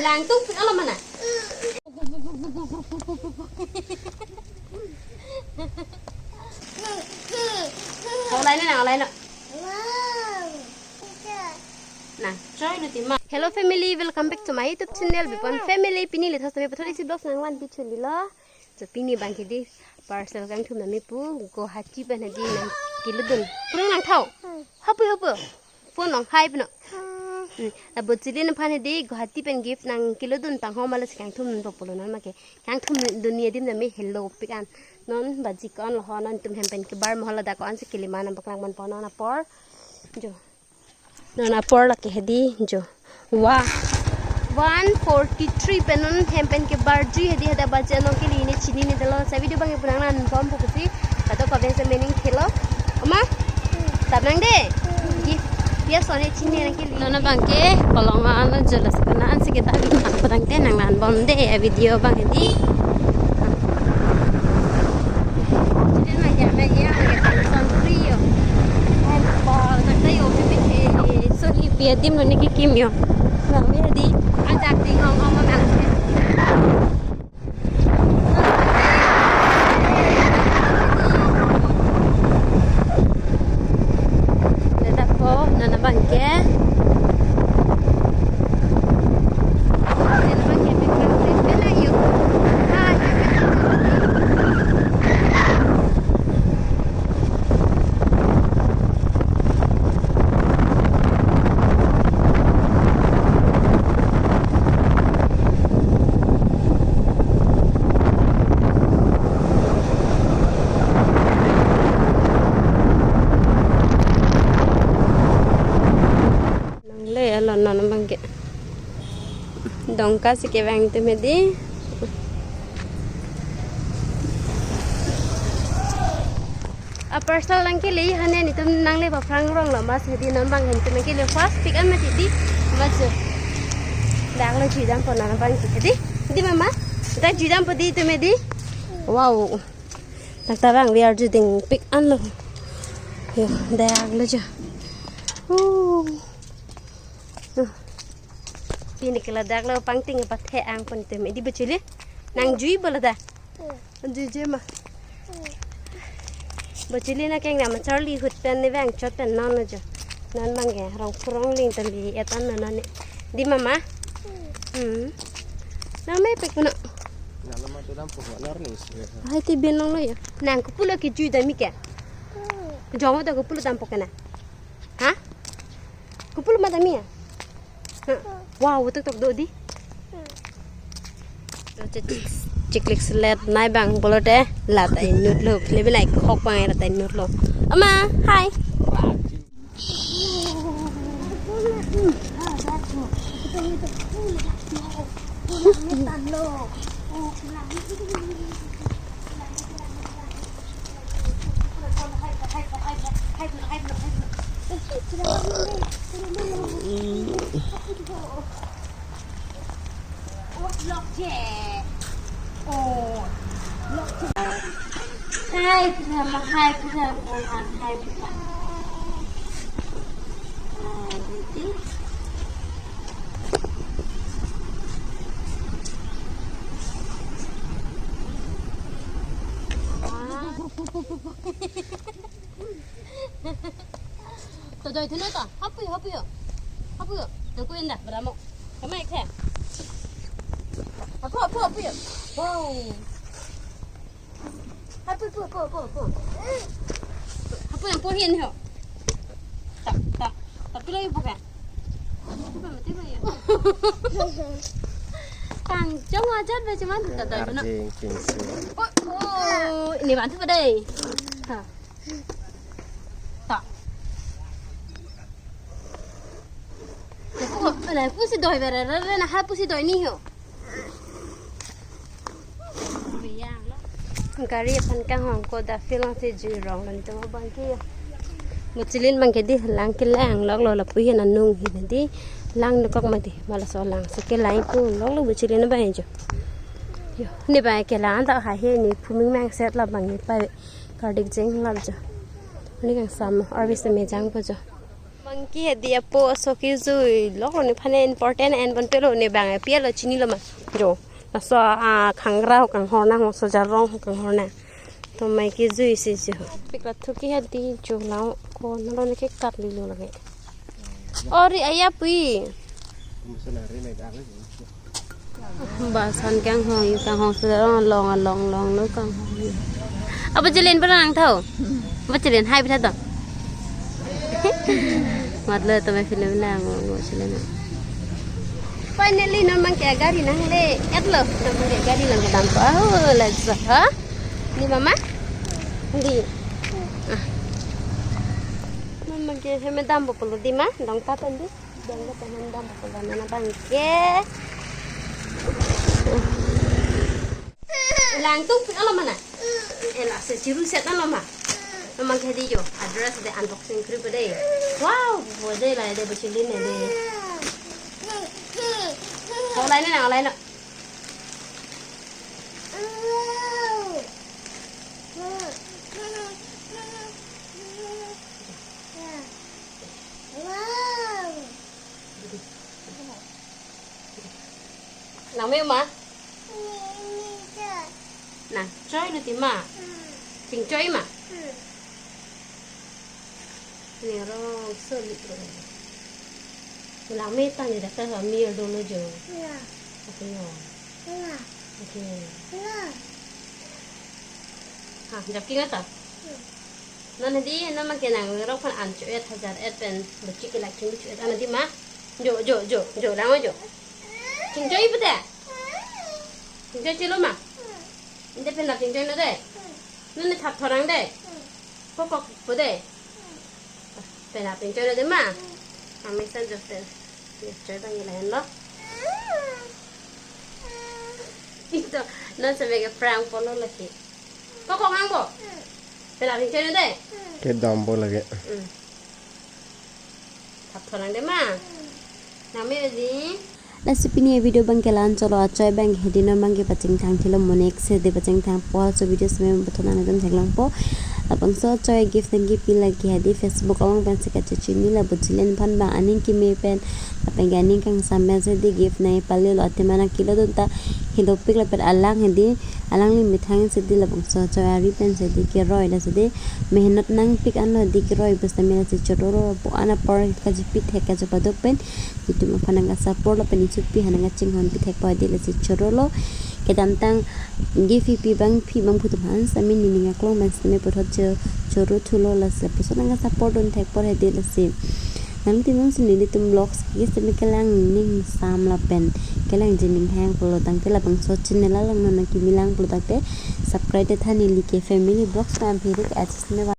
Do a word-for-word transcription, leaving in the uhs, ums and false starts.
Tang tung pik alam mana? Olai na, olai na. Na, joy luti ma. Hello family, welcome back to my YouTube channel, Bipon Family. Pini le thos tame pathor isi vlogs nangvan pi chuli lo. So pini bang ke di parcel kangthum nami pu Guwahati pen hedi nangkelodun. Pura nangthau. Hapu hapu. Phone nang hai pino. Hmm. Abo chili nangphan hedi Guwahati pen gift nangkelodun tang ho mala si kangthum po pulo non make. Kangthum dun ni adim nami hello pik an. Non baji ko-an lo ho non tum hem pen kebar mo hala da ko-an si kiliman nang paklang man po non apor. Jo. Non apor lake hedi jo. Wah. One forty-three pen non hem pen kebar jui hedi hada baji anong kili ne chini ne dalo sa video bang ipunang nan bom pukusi. Kato ko bang se mening thelo. Oma? Tap nang de. Gi. Pia sone chini nang kili. Non abang ke kolong an jelas kana an se kita bintang pedang te nang nan bom de ya video bang hedi. Children, my dear, my dear, my dear, son free yo. Hai, bol, nang tayo, eh, eh, so, ipi adim lo niki kim yo. Bang, eh, di, ajak di, ngong, ngong, ngong, ngong. Dada po, nana bangke. Nangle alon non abangke. Dongka si kevang tum hedi. A parcel nangkele hane netum nangle aphrang rong lo mas hedi non bang hem tum nangkele first pick an mati di mas. Dak lo jui dampo non bang hedi. Di mama. Dak jui dampo di tum hedi. Wow. Dak ta bang we are juding pick an lo. Yo, dak lo jo. Uh. Uh. Pini ke ladak lo pangting pathe ang pon tum. Di bachuli. Nang jui bola da. Jui je ma. Bachuli na keng nama Charlie hut pen ne bang chot pen non lo jo. Non bang ya rong purong ling tali etan non ne. Di mama. Hmm. Nang me pek puno. Nang nama tu dam puno nar ni. Hai ti bin long lo ya. Nang kupulo ke jui dami ke. Jong ada kupulo dam pokena. Ha? Kupulo ma dami ya? Ha? Wow, tok tok do di. To chik chik chik selet nai bang bolo de la ta inut lo. Phle bilai khok bang la ta inut lo. Ama, hi. Hai, pura ma, hai, pura, oh, an, hai, pura. Hai, pura. To doi thuna to. Hapu yo, hapu yo. Hapu yo. Nang kuin da, beramo. Kama ek hai. Hapu, hapu, hapu yo. Wow. Hapu, hapu, hapu, hapu, hapu. Hapu nang puhin ho. Tak, tak. Tapi lagi bukan. Bukan mati ba ya. Kang, jong ajar ba cuman tak tahu na. Arjing, kingsu. Oh, oh, ini bantu ba dai. Ha. Ta. Lapu, lapu si doi bere, re, re, na ha pu si doi ni ho. Gari aphan kanghong ko da field si jui rong lo netum abang ke. Muchilin bang ke di lang kelang lok lo lapu hin anung hin di lang nukok ma di ma laso lang si kelang pu lok lo muchilin bang jo. Yo, ne bang kelang ta ha he ne phuming mang set la bang ne pa. Kardik jeng lap jo. Ni kangsam arvis me jang po jo. Monkey hedi apo aso kejui lo, nephan important en pon pelo, ne bang api alo chinilo ma. Jo. Laso a khangra ho kanghor nang, laso jarong ho kanghor nang. To mai kejui si jo. Pik la thuki hedi jo lang ko nalo ne ke kat lilo lage. Ori aya pui. Basan kanghong, kanghong sida long, long, long, long, lo kanghong. Aba jelen pa nang tho? Aba jelen hai pa tho? Matlo to mai film lang, ngo, ngo jelen. Finally, non abang ke gari nangle. Etlo, non abang ke gari lang kedam ko. Oh, let's go. Ha? Di mama? Di. Ah. Non abang ke hem dampo pulo di ma, dong ta pen di. Dong ta pen hem dampo pulo non abang ke. Langtung pik alo mana? Eh, la se chiru set alo ma. Non abang ke di jo. Address de unboxing kri pe de. Wow, bo de la de bo chili ne de. Online na, online na. Nang me ma? Nang choi lo ti ma? Chingchoi ma? Ni rong so li ro. Nang me ta ni dak ta mi do lo jo. Okay, yo. Okay. Ha, jap ki ngata. Non hedi, non abang ke nang rong phan an cho et hajar et pen, bachik ke lak ching cho et an di ma. Jo, jo, jo, jo, lang jo. Chingchoi pute. Chingchoi chilo ma. Inte pen la chingchoi no de. Non ne thap thorang de. Kok kok pu de. Pen la chingchoi no de ma. Amei san jo pen. Choi bang ila en lo. Ito, non seme ke prank pulo lagi. Kok kok nang bo. Pen la chingchoi no de. Kedam bo lagi. Hmm. Thap thorang de ma. Nang me di. Lasi pini avideo abang ke la-an chotlo, achoi abang hedi non abang ke pachingthang thilo, monek si hedi pachingthang po, laso video seme puthot nanglitum theklongpo. Labangso achoi gift nangkepi lagi hedi Facebook along pensi kachechini, labo jelen aphan abang aning keme pen, lapen ke aning kangsam pensi hedi gift nangpale lo, athema nangkelo dun ta, helo pik lapen alang hedi, alangli methang si hedi labangso achoi ari pensi hedi keroi, lasi hedi mehnat nangpik anlo hedi keroi, bus tame lasi chotlo, po an apor kachepi thek kachepaduk pen, itum aphan nangkasupport lapen ichupi aphan nangkachinghon pi thekpo hedi, lasi chotlo. Kedamtang gift ipi abang phi abang phu atum aphan sitame nening aklong pen sitame puthot cho-, choro thulo, lasi lapuson nangkasupport dun thekpo hedi, lasi nanglitum jongsi nelitum vlogs ke sitame kelang ning sam lapen kelang jining hang pulo tangte, labangso channel along non nangkimi lang pulo tangte, subscribe te tha, neli ke Family Vlogs pen aphi rik asis me